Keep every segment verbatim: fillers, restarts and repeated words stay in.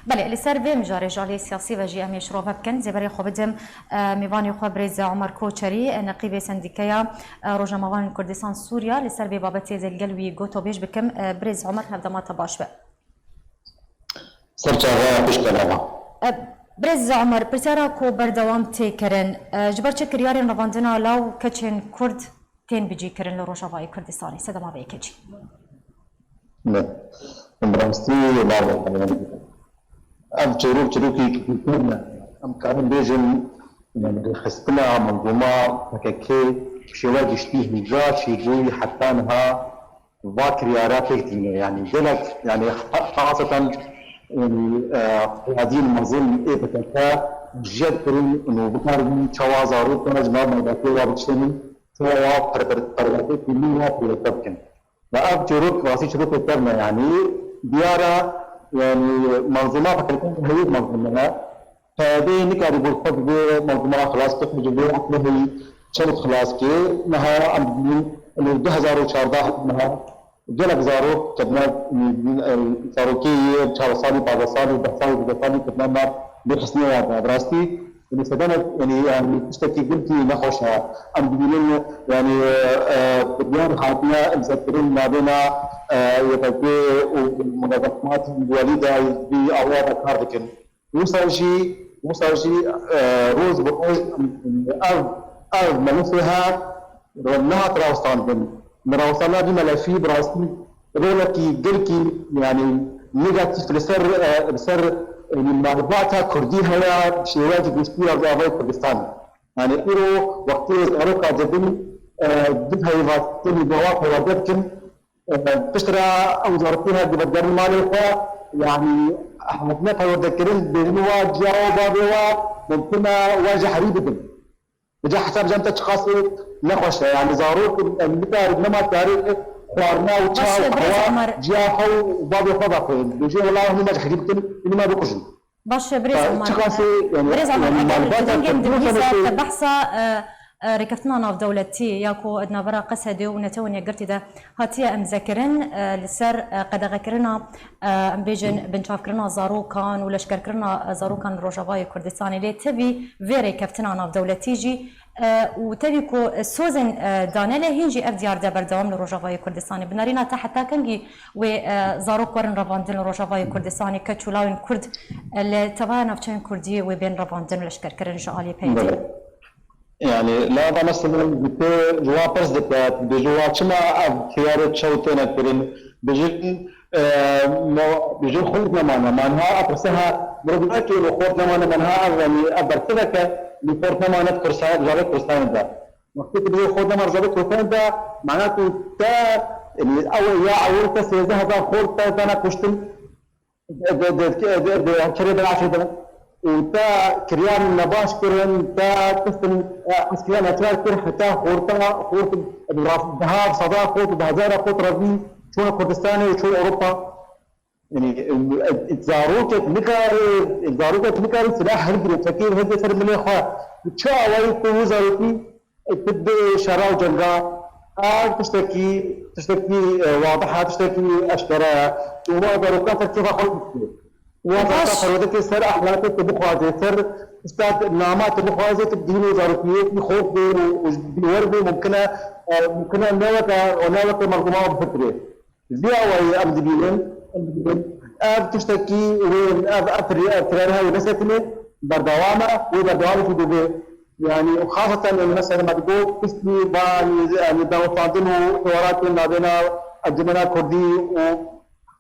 Belê, li ser vê mijarê ji aliyê siyasî ve jî em ê şirove bikin. Zêberê xwe bidim, e, mêvanê xwe birêz Omer Koçerî, e, neqîbê Sendîkeya, e, Rojnamevanên Kurdistan Sûriya, li ser vê babetê ez ê li gel wî gotobêj bikim. E, birêz Omer, hevdema te baş be. Ser çava xweş be lava. E, birêz Omer, pirsyara ku berdewam tê kirin, e, ji ber çi kiryarên revandina law keçên Kurd tên bicîkirin li Rojavayê Kurdistanê? Sedema vê yekê çi? Ne. Bi rastî lava. Ev çîrok çîrokî kûrtir ne. Em karin bêjin, yani, rêxistina menzûma P K K bi şêwaya giştî hêja çêbûyî heta niha va kiryara pêk tîne. Yani, gelek, yani, ha-, xaseten, yani, e, xwediyên mezin ê P K K jiyet kirin û bikaribûn çawa zarokan ji nav malbatiyê ve bikişînin, çawa wa perwer-, perwerdeyekî nû wa perwerde bikin. Ve ev çîrok, rastî çîrokê tev ne, yanî diyar e, yanî menzûma P K K heyî menzûme ne. P Y D nikarî bo xwe bi vê menzûma xilas bike, ji vê eqlê heyî çewt xilas ke. Niha em dibînin, li du hezar û çardeh niha gelek zarok ketine, zarokê yê çar salî, pazdeh salî, deh salî, duzdeh salî ketine nav lêxistinê wan de. Bi rastî, Yanî sedemek, yanî, yanî tiştekî gilkî nexweş e. Em dibînin, yanî, e, e, biryar hatine imzekirin navêna, e, Y P G û munezemat welî de bi awa de kar dikin. Wisa jî, wisa jî, e, roj bi roj, em, ev, ev melefê he, nehat rawestandin. Li rawestandina vî melefî bi rastî rolekî gelkî, yanî, negatîf li ser, e, li ser, e, malbata Kurdî heye, şêweyekî giştî ya Rojavayê Kurdistanê. Yanî, îro wextê zaroka dibin, e, di heyvatinî bi wa perwerde bikin, e, piştre ew zarokî her dibe derin malê xwe, yanî, hatine perwerdekirin, bêjin wa ciya wa bavê wa, mumkin e wa ji herî bidin. Bi ca hesab cem te çiqas nexweş e. Yani zarok, em, nikarin, nema karê xwarina û çaw, Baş e, birêz hewa, Omer. Ciya xwe û bavê xwe vexwin. Dibêje, wela hûn me ji herî bikin, hûn me bikujin. Baş e, birêz Omer. Çiqasê, yani, Birêz Omer, yani, eger malbata di dengên Kurd din bihîza nexweş e. Te behsa, e, e, rêkeftina navdewletî ya ku di navbera Qesedê û Netewên Yekgirtî de hatiye imzekirin, e, li ser, e, qedexekirina, e, em bêjin binçavkirina zarokan û leşkerkirina, e, zarokan li Rojavayê Kurdistanê. Lê tevî vê rêkeftina navdewletî jî, e, û tevî ku sozên, e, dane lê hîn jî ev diyar de berdewam li Rojavayê Kurdistanê. Bi nerîna te heta kengî wê, e, zarok werin revandin li Rojavayê Kurdistanê, keç û lawên Kurd, e, li tevaya navçeyên Kurdî wê bên revandin û leşkerkirin ji aliyê P Y D? Belê. Yani, lava mesela dike, ji wan pirs dike, dibêje wa çima ev xiyarê çew têne kirin? Bijin, e, mo-, bijin xort nemane. Ma niha ev pirse ha, mirov nake, û xort nemane, ma niha ev, yani, ev bersiveke, li xort nemane di Kursa-, Rojavê Kurdistanê de. Wextê ku bijin xort nemane Rojavê Kurdistanê de, mana ku te, yani, ew ya ewil te sêzdeh hezar xort te dana kuştin, Di, di, di, di, di, di kerê berafê de û te kiryarên nebaş kirin, te kistin, e, eskiya neçar kir, heta xorta, xort, bi raf-, deha, sada xort, bi hezara xort revî çûne Kurdistanê û çûne Ewropa. Yanî, e, e, zarokek nikare, zarokek nikare silah hilgire, çekê hilgire ser milê xwe. Bi çi awayî ku wî zarokî Tibê şera û cenga, ev tiştekî, tiştekî, e, wadih e, tiştekî eşkere ye. Û wan zarokan ser kêfa xwe dikê. Wan zarokan Baş. perwerdekê ser exlaqê tu bixwazê, ser stat nama tu bixwazê, tu dîn û zarokiyekî xort bê û, û ji bîwer bê, mumkin e, e, mumkin e ne weke, ne weke merduma bifikirê. Vî awayî em dibînin, em dibînin. Ev tiştekî wên, ev, ev, ev tirariha wê nesekinê, berdewam e, wê berdewamekî bibê. Yanî, xaseten, yanî, mesela me digot, piştî van, yanî, dawetandin û hiwaratên navêna Encûmena Kurdî û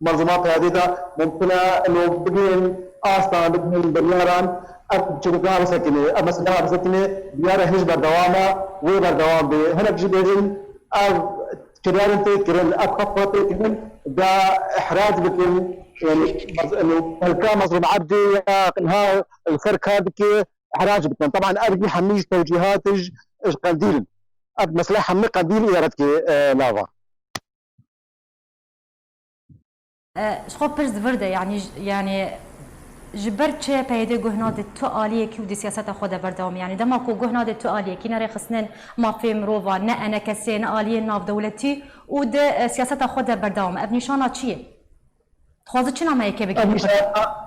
Menzûma P Y D de mumkin e, ino bigihên astan, bigihên biryaran, ev çîrokan bisekinê, ev mesela bisekinê, diyar e hêj berdewam e, wê berdewam bê. Hinek jî bêjin, ev kiryarên tê kirin, ev xefa tê kirin, da ihrac bikin, yanî, mez-, yanî, pelka Mezlûm Ebdî ya niha li ser kar dike, ihrac bikin. Teban ev jî hemî ji tewcîhat ji, ji Qendîl in. Ev mesele hemî Qendîl îdare dike, e, lava. E, ji xwe pirs di vir de, yanî, yanî, ji ber çi P Y D guh nade tu aliyekî û di siyaseta xwe de berdewam e? Yanî, dema ku guh nade tu aliyekî, ne rêxistinên mafê mirova, ne E N K S, ne aliyên navdewletî û di, e, siyaseta xwe de berdewam e. Ev nîşana çi ye? Dixwaze çi nameyekê bigihîne Ev nîşana,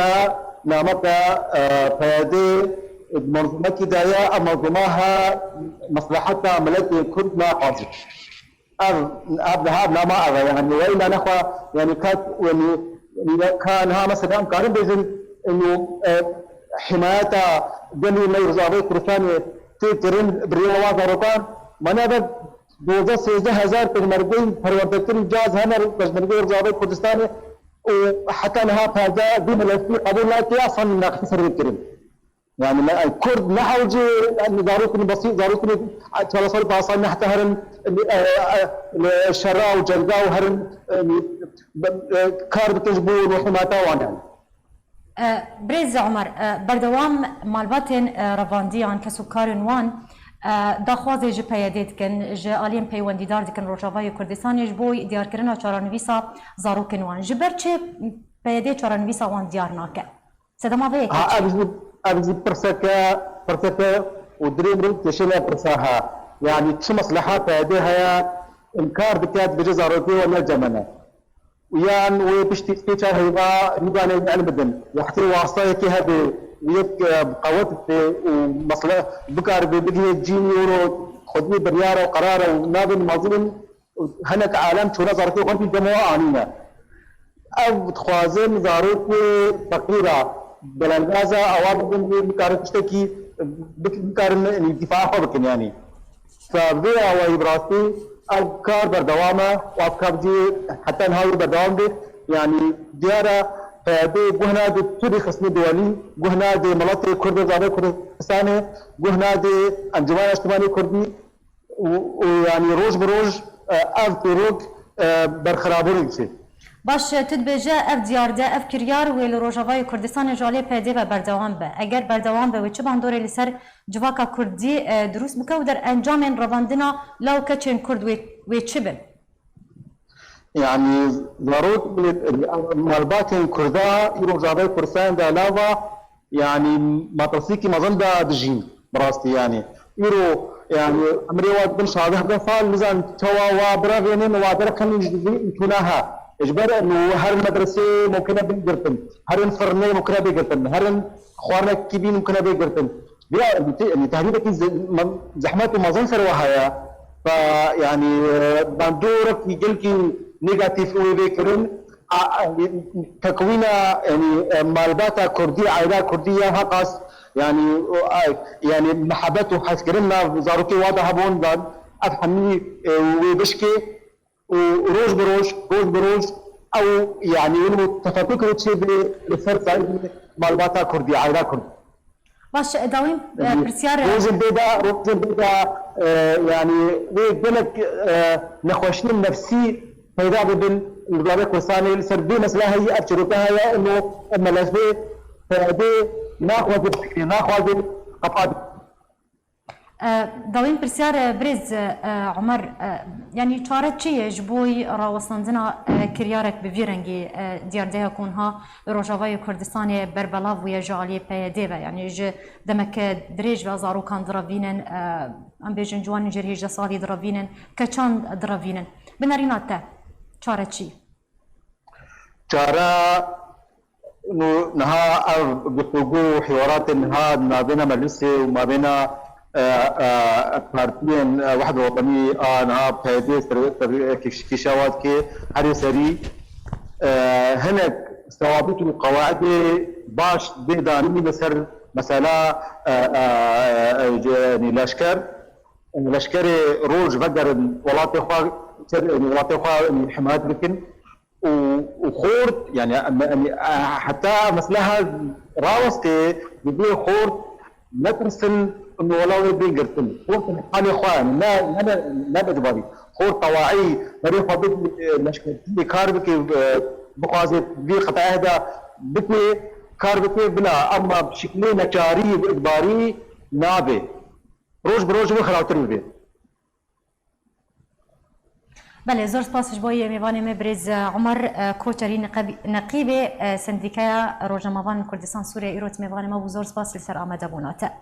nameke, nameke, e, P Y D, menzûmekî daye, ev menzûma ha mesleheta miletê Kurd naxwaze. Ev, ev, ev nama ev e, yani, weyla nexwe, yani, ka, yani, yani, ka niha mesela em karin bêjin, ino, e, himayeta gelê me Rojavayê Kurdistanê tê kirin bi rêya wan zarokan, mane ev dozdeh sêzdeh hezar pêşmergeyên perwerdekirî cihaz hene pêşmergeyê Rojavayê Kurdistanê û heta niha perde vî melefî qebûl nake ya san nextin ser vê kirin. Yani me, Kurd ne hewce, yani zarokên besî, zarokên çar sal, pênc sal ne heta herin, e, e, e, şera û cenga û herin, e, e, kar bikin ji bo rûhîmata wan yani. E, Birêz Omer, e, berdewam malbatên, e, revandiyan, kes û karên wan, e, daxwazê ji P Y D dikin, ji aliyên peywendîdar dikin Rojavayê Kurdistanê ji bo diyarkirina çarenivîsa zarokên wan. Ji ber çi P Y D çarenivîsa wan diyar nake? Sedema vê yekê Ha, çi? ev jî, ev jî pirseke, pirseke û dirê mirov dikêşe ne pirsa ha. Yani çi mesleha P Y D heye, inkar dike, dibêje zarokê we ne cem me ne. Û yan wê piştî sê çar heyva rûdanê wî elmidin. Wextê wastayekê hebe û yek, e, bi qewet be û mesle bikaribe bigihê cînî û ro xwediyê biryara û qerara û nabin mezin û hinek alem çûne zarokê xwe jî dema anîne. Ev dixwazin zarokê feqîra belengaza awa bibin wê bikarin tiştekî bik-, bikarin, yanî, dîfaa xwe bikin, yanî. Fe vê awayî bi rastî ev kar berdewam e û ev kar jî heta niha wê berdewam be. Yanî diyar e P Y D guh nade tu rêxistinê duwelî, guh nade miletê Kurd û Rojavayê Kurdistanê, guh nade Encûmena Niştimanê Kurdî, û, û, yanî roj bi roj, e, ev têrok, e, berxirabûnê diçe. Baş, tu dibêje ev diyarde, ev kiryar wê li Rojavayê Kurdistanê ji aliyê P Y D ve berdewam be. Eger berdewam be, wê çi bandorê li ser civaka Kurdî, e, dirûst bike û derencamên revandina law û keçên Kurd wê, wê çi bin? Yanî zarok, malbatên Kurda îro Rojavayê Kurdistanê de lava, yanî, metirsîkî mezin de dijîn, bi rastî, yanî. Îro, yanî, emrê wa dibin şazdeh sal, nizan çawa wa birevênin, wa derxin ji vî îmkûna he. Ji ber û her medresê mumkin e bê girtin, herin firnê mumkin e bê girtin, herin xwarinekî bî mumkin e bê girtin. Vîya, yanî, te-, yanî, tehdîdekî ze-, me-, zehmet û mezin ser we heye. Fe, yanî, e, bandorek gelkî negatîf wê vê kirin. A, a, tekwîna, yanî, e, malbata Kurdî, aîla Kurdî ya heqas, yanî, o, a, yanî, mihebet û hezkirin nav zarokê wa de hebûn, dan ev hemî, e, wê bişkê û roj bi roj, roj bi roj ew, yanî, win û tefekkûr çê bê li ser sayîdê malbata Kurdî, aîla Kurdî. Baş, e, dawîn, e, Yanî, pirsyar, e, rojên bê de, rojên bê de, e, yanî, wê gelek, e, nexweşiyên nefsî peyda bibin li Rojavayê Kurdistanê li ser vê mesele heye, ev çîroka heye, ino ev melefê P Y D naxwaze bifikrê, naxwaze qepat. E, dawîn pirsyar, e, birêz, e, Omer, e, yanî çare çi ye ji bo rawestandina, e, kiryarek bi vî rengî, e, diyardeya ku niha li Rojavayê Kurdistanê berbelav bûye ji aliyê P Y D ve, yanî ji demeke dirêj ve zarokan direvînin, e, em bêjin ciwanên jêr hêjdeh salî direvînin, keçan direvînin. Bi nerîna te çare çi? Çare, nû, niha ev guftûgû û hiwaratên niha di navbêna meclisê û mabêna, e, e, partiyên, e, Wehda Wetenî a niha P Y D ser, ser kêş-, kêşa wa dike herî serî, e, hinek sewabit û qewaidê baş bê danî li ser mesela, e, e, e, e, yanî leşker, leşkerê roj vegerin welatê xwe, ser, yanî welatê xwe, yanî himayet bikin. û, û xort, yani, em, em, e, heta mesleha rawestê, dibê xort netirsin, û wela wê bê girtin. Xort halê xwe, yani, ne, ne, ne, ne bedbarî. Xort tewaî, berê xwe bid, e, leşkertiyê kar bike, e, bixwaze vî qitayê de bike, kar bike, bila, ama bi şiklê neçarî û icbarî nabe. Roj bi roj wê xirabtir bibe. Belê, zor spas ji bo yê mêvanê me birêz, e, Omer, e, Koçerî Neqeb-, Neqîbê, e, Sendîkeya Rojnamevan Kurdistan Sûriye îro mêvanê me bû. Zor spas li ser amadebûna te.